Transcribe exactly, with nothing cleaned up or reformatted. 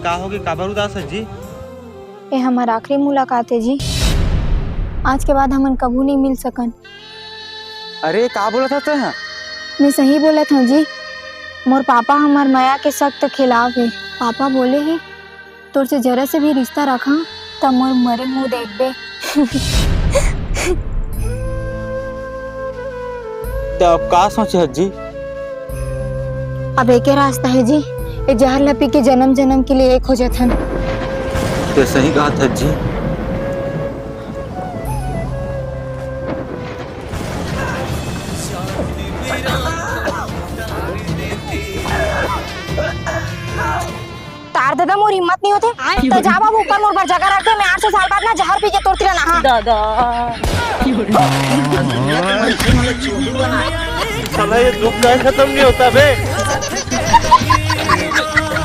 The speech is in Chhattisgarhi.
का होगे, काबर उदास हस जी? ये हमर आखिरी मुलाकात हे जी। आज के बाद हमन कभू नहीं मिल सकन। अरे, का बोलत हस तें? मैं सही बोलत हूँ जी। मोर पापा हमर मया के सख्त खिलाफ हे। पापा बोले हे, "तोर से जरा से भी रिश्ता रखा, त मोर मरे मुंह देखबे।" त अब का सोचे हस जी? अब एके रास्ता हे जी, ये जहर ला पी के जन्म जन्म के लिए एक हो जाथन। तें सही कहत हस जी। तार दादा, मोर हिम्मत नहीं होथे। त जा बाबू, ऊपर मोर बर जगह रख दे, मैं आठ सौ साल बाद ना जहर पी के तोर तीर नहा। दादा। साला ये दुख का खत्म नहीं होता बे।